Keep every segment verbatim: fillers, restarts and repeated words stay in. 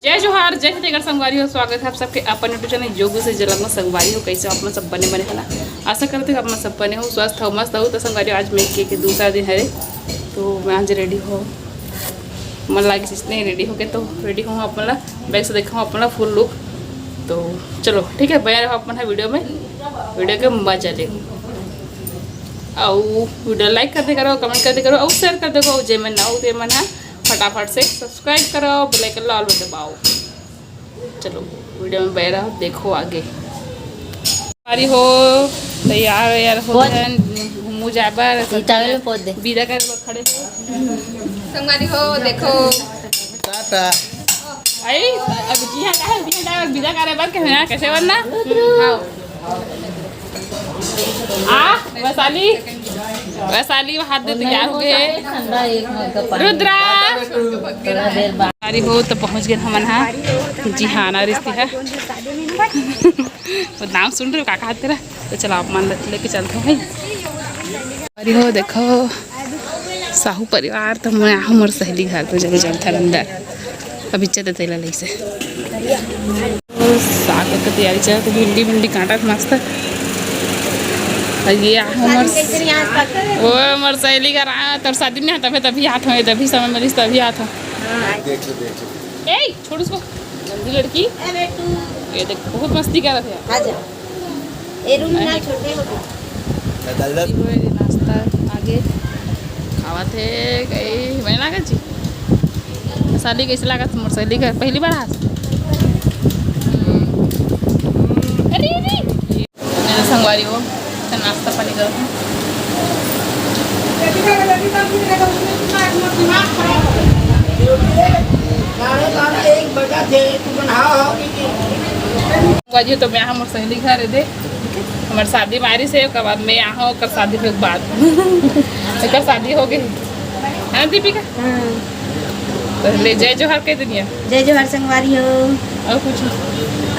जय जोहार, जय छत्तीसगढ़ संगवारी हो। स्वागत है आप सबके अपन YouTube चैनल योग से जलंग में। संगवारी हो, कैसे हो आप मन सब? बने बने है ना? आशा करते हो आप मन सब बने हो, स्वस्थ हो, मस्त हो। तो संगवारी हो, आज मैं के, के दूसरा दिन हरे, तो मैं आज रेडी हो मन लागे चीज नहीं रेडी हो गए, तो रेडी हूँ आप मन ला बैक से देखा हूँ आप मन ला फुल लुक। तो चलो ठीक है, बने रहो आप मन वीडियो में, वीडियो के मजा ले। और वीडियो लाइक कर दे करो, कमेंट कर दे करो और शेयर कर दे करो। जे मन ना हो ते मन है फटाफट से सब्सक्राइब करो, बेल आइकन ला ऑल में दबाओ। चलो वीडियो में बने रहो, देखो आगे। अरे हो तैयार यार हो बोल। गए, घूमू जाए बर, ई towel में पोत दे। विदा करे बर खड़े हो। संगवारी हो देखो। टाटा। आई अब जी हाँ काहे जी हाँ विदा करे बर के ना कैसे बनना? हाँ। आ वैशाली, वैशाली हाथ दे तैयार हो गए। ठंडा एक मग का पानी। रुद्रा। थोड़ा देर बाद। अरे हो तो पहुँच गए हमन हा। जी हाँ ना रिश्ते है। वो नाम सुन रहे हो काका तेरा? तो चलो आप मन लेके चलते हैं। अरे हो देखो साहू परिवार तो मैं आहूँ मोर सहेली घर तो जरूर चलता अंदर। अब इच्छा देते ला लइसे। साग के तैयारी चलत, भिंडी भिंडी काटत मस्त। और ये आ हमर ओ हमर सहेली घर आ तोर शादी नहीं आता मैं तभी हाथ में तभी समय मिलिस तभी हाथ हो। देख लो देख लो। ए छोड़ उसको गंदी लड़की। ये देख बहुत मस्ती कर रहे हैं। आजा। ए रूम ना छोटे हो गए। ये नाश्ता आगे खावत है। कई मैं लागत जी। शादी कैसे लागत मोर सहेली घर पहली बार आज। अरे अरे मेरे संगवारी हो तो नाश्ता पानी करो। संगवारी हो तो मैं मोर सहेली घर है दे। हमार शादी मारी से ओकर बाद मैं यहाँ ओकर शादी के बाद ओकर शादी हो गई है ना दीपिका? हाँ। तो ले जय जोहार कह दुनिया। जय जोहार संगवारी हो। और कुछ?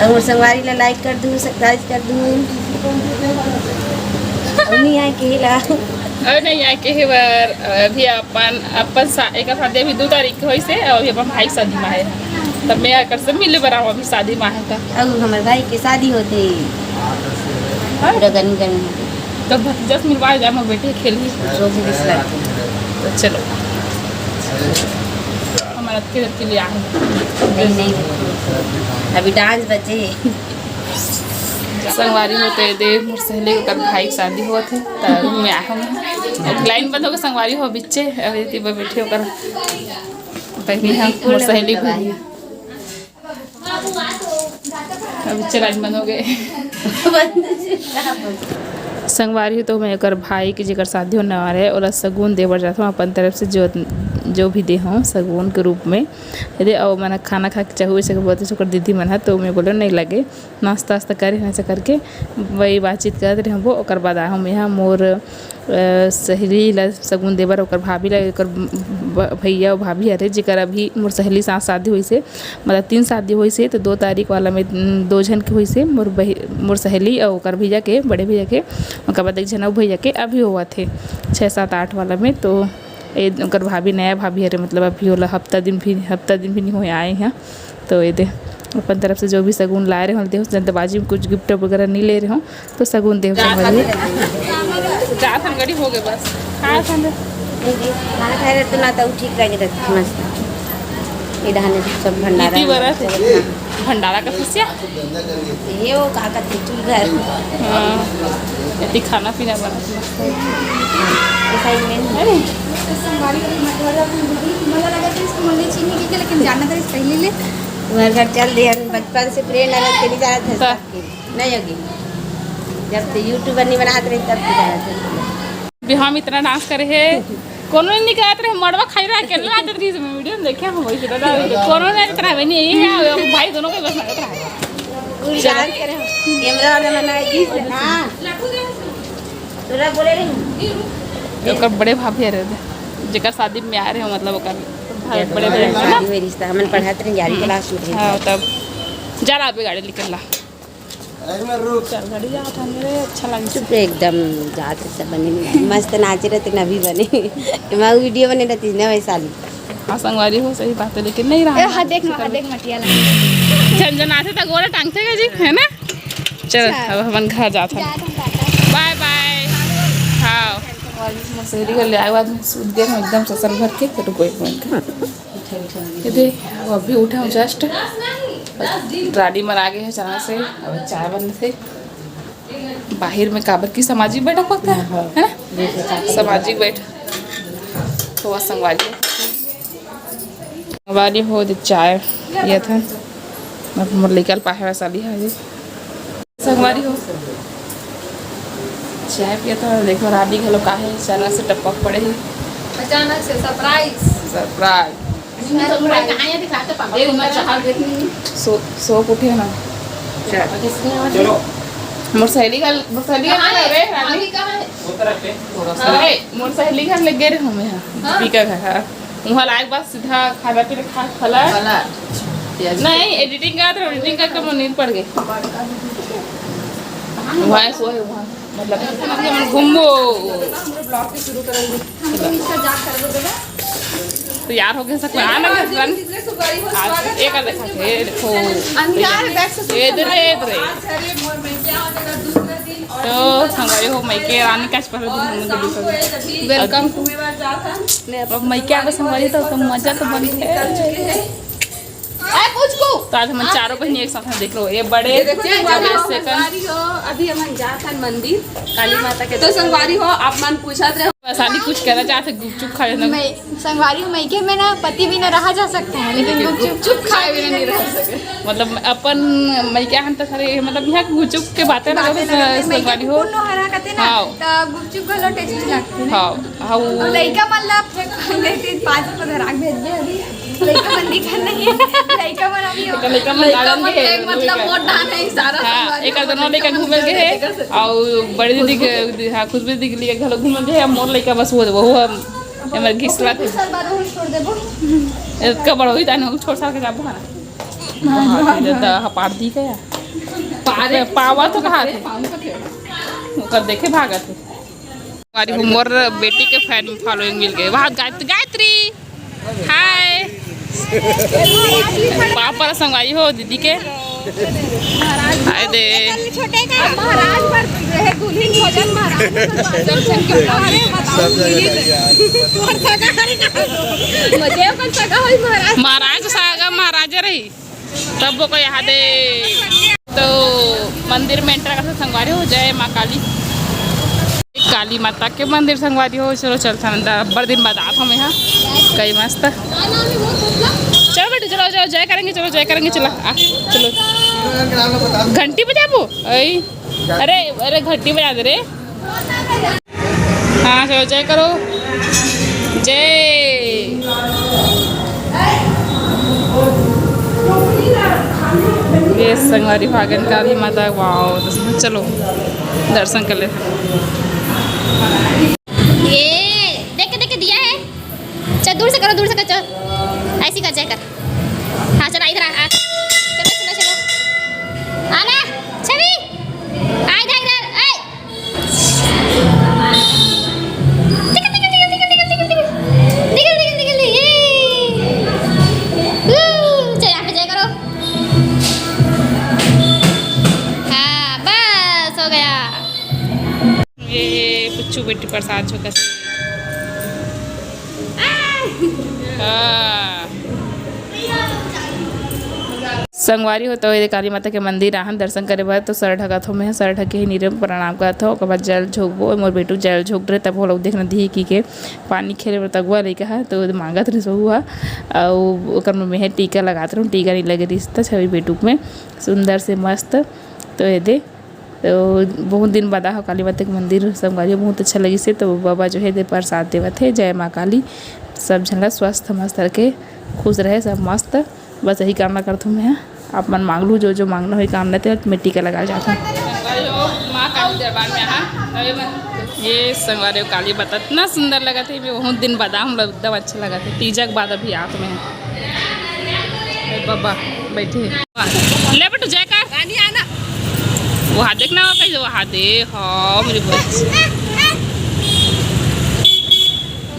और संगवारी ला लाइक कर दू, सब्सक्राइब कर दू। नहीं आए के ला। और नहीं आए के बार अभी अपन अपन सा, एक शादी अभी दो तारीख के होई से और अभी अपन भाई शादी में आए। तब मैं आकर से मिले बराबर अभी शादी में आए था। अब हमारे भाई की शादी होते। हाँ? पूरा गर्मी गर्मी होते। तो भतीजा से मिलवा जाए, मोर बेटी खेलही। रोज रिश्ता। तो चलो। हमारा के के लिए आए। नहीं, नहीं। अभी डांस बचे है। संगवारी होते दे, मोर सहेली ओकर भाई के शादी होत है, त रूम में आए हम। अब लाइन बंद होकर संगवारी हो बिच्चे, अभी ती बैठे ओकर बहनी है, मोर सहेली बहनी। अब चला मन हो गए। संगवारी हो तो मैं एकर भाई के जेकर शादी होने वाला है ओला सगुन दे बर जात हूँ अपन तरफ से जो जो भी दे हूँ सगुन के रूप में। यदि और मैंने खाना खा के चाहू ऐसे बोलते ओकर दीदी मन है तो मैं बोले नहीं लगे नाश्ता वास्ता करे ऐसे करके वही बातचीत करत रहे वो ओकर बाद आ हम यहाँ मोर सहेली ला सगुन देबर ओकर भाभी ला ओकर भैया अउ भाभी हरे जेकर अभी मोर सहेली साथ शादी होइसे मतलब तीन शादी होइसे तो दो तारीख वाला में दो झन के होइसे मोर बही मोर सहेली अउ ओकर भैया के बड़े भैया के ओकर बाद एक झन अउ भैया के अभी होवत हे छः सात आठ वाला में तो ए ओकर भाभी नया भाभी हरे मतलब अभी ओला हफ्ता दिन भी हफ्ता दिन भी नहीं होए आए हैं। तो ये दे अपन तरफ से जो भी सगुन लाए रहे हो देहो जल्दबाजी में कुछ गिफ्ट वगैरह नहीं ले रहे हो तो सगुन देहो संगवारी। चार संगड़ी हो गए बस। हाँ संग। खाना खाए रहते ना तो ठीक लगे रहते मस्त। ये डहाने सब भंडारा बीती बरस भंडारा का खुशिया। ये वो का का थे चूल्हा। हाँ। इतनी खाना पीना बना। ऐसा ही में अरे संगवारी को मत बोला। मजा लगा था इसको मंडी चीनी की लेकिन जानना था पहले ले। तुम्हारे घर चल दिया बचपन से प्रेम लगा के नहीं जाना था। नहीं होगी। जब से यूट्यूबर नहीं बनाते रहे तब से जाना था। भी हम इतना डांस करे है कोनो नहीं कहत रहे मड़वा खाई रहा अकेले नाचत रही मैं वीडियो में देखे हम वही दादा कोनो नहीं इतना भी नहीं यही है भाई दोनों के बस नाचत रहा। पूरी डांस करे हम कैमरा वाला मना है जी। हाँ। तोरा बोले नहीं। ओकर बड़े भाभी आ रहे थे जेकर शादी में आ रहे हो मतलब ओकर बड़े भाई ना। शादी में रिश्ता हमन पढ़ाते रहे ग्यारहवीं क्लास में। हाँ तब जा रहा गाड़ी निकल ला। चल गाड़ी जा था मेरे अच्छा लगे। चुप रे एकदम जात सब बने मस्त नाचे रहते नभी बने। मैं वीडियो बने रहती ना वैशाली। हाँ, संगवारी हो, सही बात है, लेकिन नहीं रहा। ए, हाँ, देख ना, हाँ, देख, मटिया ला। झनझनाथे त गोड़ टांगथे का जी, है ना? चल, अच्छा। अब हमन घर जात हन। जात हन, टाटा। बाय बाय। हाँ। संगवारी हो, मोर सहेली घर ले आए बाद में सूत गए हम एकदम ससल भर के, तो कोई फोन कर। ये दे, अब अभी उठे हूँ just। रानी मन आ गए हैं चना से, अब चाय बनथे। बाहिर में काबर की सामाजिक बैठक होता है, हाँ, हाँ। है ना? बिल्कुल। सामाजिक बैठक। तो वह संगवारी हो। संगवारी हो, दे चाय पिया था। अब मोर लइका ल पाहे वाला साली है जी। संगवारी हो, चाय पिया था। देखो, रानी घलो का है, चना से टपक पड़े है। अचानक से surprise। Surprise। सो, सो उठे ना। चलो। मोर सहेली घर, मोर सहेली घर कहाँ है? रे, रानी। अभी कहाँ है? अरे, मोर सहेली घर ले गए रहे हम यहाँ, हाँ। दीपिका घर, हाँ। वहाँ लाए के बाद सीधा खाना पीना खा, खला। खला। नहीं, editing का तो editing करके मोर नींद पड़ गई। वहाँ सो है, वहाँ। मतलब, घूमो। तैयार हो गए सब, आना घर पर। आज एक आध देखा थे, देखो। इधर है, इधर है। तो संगवारी हो, मइके रानी का पहले दिन हम लोग welcome to। अब मइके आके संगवारी तो, तो मजा तो बन गया। तो आज हम चारों बहिनी एक साथ में देख लो, ये बड़े, ये देखो, ये second। संगवारी हो, अभी हमन जात हन मंदिर काली माता के तो दर्शन। संगवारी हो, आप मन पूछत रहे। वैशाली कुछ कहना चाहते, गुपचुप खाए ना। मैं, संगवारी हो, मइके में ना पति बिना रहा जा सकता है, लेकिन गुपचुप गुपचुप खाए बिना नहीं रह सकते। मतलब अपन मइके हन तो सारे, मतलब यहाँ गुपचुप के बातें ना बातें करते, ना करते, संगवारी हो। मइके कुकुर नोहरा कहते ना, हाँ। तो गुपचुप घलो tasty लगते ना। हाँ, हाँ, वो और लइका मन ला फेंक, लेकिन पाँच रुपये धरा के भेज दे अभी। लइका मन दिखत नहीं है। लइका मन अभी तो लइका मन लइका गार्डन मन के के, मतलब लइका। मोट डान है सारा हाँ, संगवारी एक हो, दोनों लइका लइका मन घूमे के है। दिखत नहीं। और बड़ी दीदी के, हाँ, खुशबू दीदी के लिए घलो घूमे के है। मोर लइका बस वो, वो हम, हमर घिसला थे। साल बाद हम छोड़ देबो। इसका बड़ा हुई ताने हम छोड़ साल के जाबो ना। हाँ, हाँ, हाँ। तो हपार दी का यार। पारे पावा तो कहा थे। पावा तो थे। ओकर देखे भागत है। हमारी मोर बेटी के fan following मिल गए। वहाँ गायत्री, गायत्री, हाय। पापा ला संगवारी हो दीदी के। हाय दे। छोटे का महाराज पर है, दुल्हन भोजन महाराज पर दर्शन के। अरे बताओ, सब जगह लग गया। और सगा है का? मजे अपन सगा होई महाराज। महाराज सगा महाराज रही। तब वो को यहाँ दे। तो मंदिर में enter करते संगवारी हो, जय माँ काली। काली माता के मंदिर संगवारी हो, चलो चलथन अंदर। अब्बड़ दिन बाद आत हमें यहाँ, कई मस्त। चलो बेटू, चलो, चलो, जय करेंगे, चलो, जय करेंगे, चलो, आ, चलो। घंटी बजाबो, ऐ, अरे, अरे, घंटी बजा दे रे। हाँ, चलो, जय करो, जय। ये संगवारी भागन काली माता, वाओ, चलो, दर्शन कर लेते हैं। ये देख के, देख के दिया है। चल, दूर से करो, दूर से कर, चल, ऐसी कर, जय कर। हाँ, चला, इधर आ, आ। चलो, चलो, चलो। आना, छवि। आ, इधर, इधर, ए। निकल, निकल, निकल, निकल, निकल, निकल, निकल। निकल, निकल, निकल, ये। ऊ, चल, यहाँ पे जय करो। हाँ, बस, हो गया। ये पुच्चू बेटी प्रसाद छोका से। हाँ। संगवारी हो तो ये काली माता के मंदिर आहन दर्शन करे बर, तो सर ढकत हो, मैं सर ढके ही नीरे प्रणाम करत हो, ओकर बाद जल झोंकबो, मोर बेटू जल झोंक रहे, तब वो लोग देखना दी की के पानी खेले बर तगुआ लइका है, तो मांगत रहे सहू हा, अउ ओकर में मैं टीका लगात रहूँ, टीका नहीं लगे रिश्ता छवि बेटू में सुंदर से मस्त, तो ये दे तो बहुत दिन बाद आहो काली माता के मंदिर संगवारी, बहुत अच्छा लगिस हे। तो बाबा जो है दे प्रसाद देवत हे, जय माँ काली, सब झन ला स्वस्थ मस्त रखे, खुश रहे सब मस्त, बस यही कामना करत हूँ मैं। आप मन मांग लू जो जो मांगना होई कामना ते, मैं टीका लगा जात हूँ। माँ काली दरबार में आहा। ये संगवारी काली माता इतना सुंदर लगत हे, मैं बहुत दिन बाद आऊँ, मतलब एकदम अच्छा लगत हे, तीजा के बाद अभी आत में। ए बाबा, बैठे। ले बेटू, जय कर। रानी आना। वहाँ देखना हो कहीं, वहाँ दे। हाँ, मेरी बच्ची।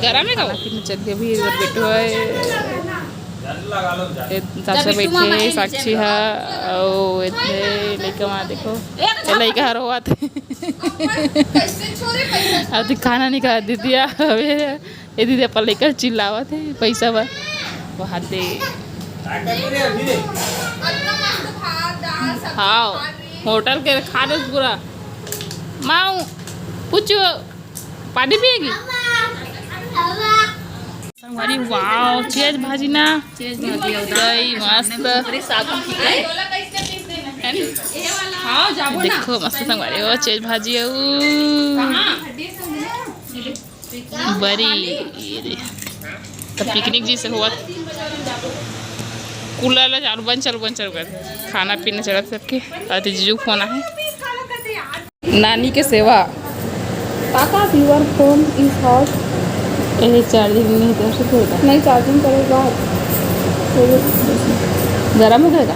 गरम है का? खाना पीना चल के भी इधर बैठो है। ए, चाचा बैठे हे, साक्षी हा, अउ एदे लइका मा देखो, ए लइका हा रोवत हे। अब तो खाना नहीं खा दीदी, अबे ये दीदी अपन लइका चिल्लावत हे पैसा बर। वहाँ दे। हाँ, होटल के खाना पूरा। माऊ, पूछो, पानी पिएगी? संगवारी, वाओ, चेज भाजी ना। चेज भाजी, अउ दही मस्त। हाँ, जाबो ना। देखो, मस्त संगवारी हो, चेज भाजी अउ बरी। ये दे। त पिकनिक जैसे होवत। कूलर ला चालू, बंद चालू, बंद चालू कर। खाना पीना चलत सबके। अउ जीजू फोन आहे। नानी के सेवा। काका, your phone is hot। A, charging नहीं तो ऐसे होगा। नहीं, चार्जिंग करेगा। गरम हो गया।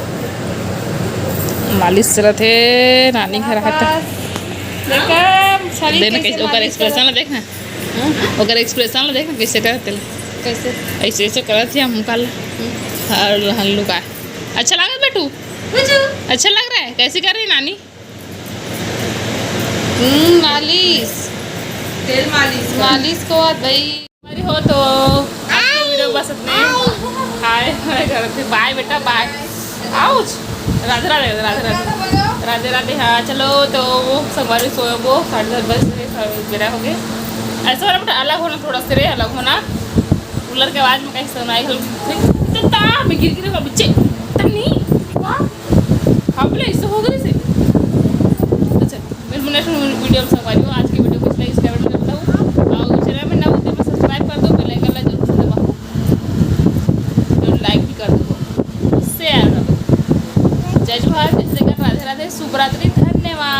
मालिश चलत हे नानी घर हाथ। देखा, शरीर देख ना कैसे कैसे, ओकर मालिश एक्सप्रेशन ला देख ना। हाँ? ओकर एक्सप्रेशन ला देख ना, कैसे करत हे। कैसे? ऐसे ऐसे करत हे हम काल। और हल्लू का। अच्छा लागत बेटू? अच्छा लग रहा है? कैसे कर रही नानी? हम्म, मालिश। तेल मालिश। मालिश को बात भाई। हमारी हो तो आज की वीडियो बस इतने। हाय, हाय करते। बाय बेटा, बाय। आउच। राधे राधे, राधे राधे। राधे राधे। हाँ, चलो तो वो संगवारी सोएबो, साढ़े दस बजे से बेरा हो गए। ऐसा हो रहा बेटा, अलग होना, थोड़ा से रे अलग होना। कूलर के आवाज में कहीं सुनाई हल। तो ता में गिर गिर बच्चे। तनी। वाह। हम ले इससे हो गए से। अच्छा, मेरे मुन्ने सुन वीडियो में संगवारी हो। आज की वीडियो कुछ लाइक, कमेंट में बताओ। और चैनल में ना होते तो सब्सक्राइब कर दो, बेल आइकन ला जरूर से दबाओ। और लाइक भी कर दो, शेयर कर दो। जय जोहार, जय छत्तीसगढ़, राधे राधे, शुभ रात्रि, धन्यवाद।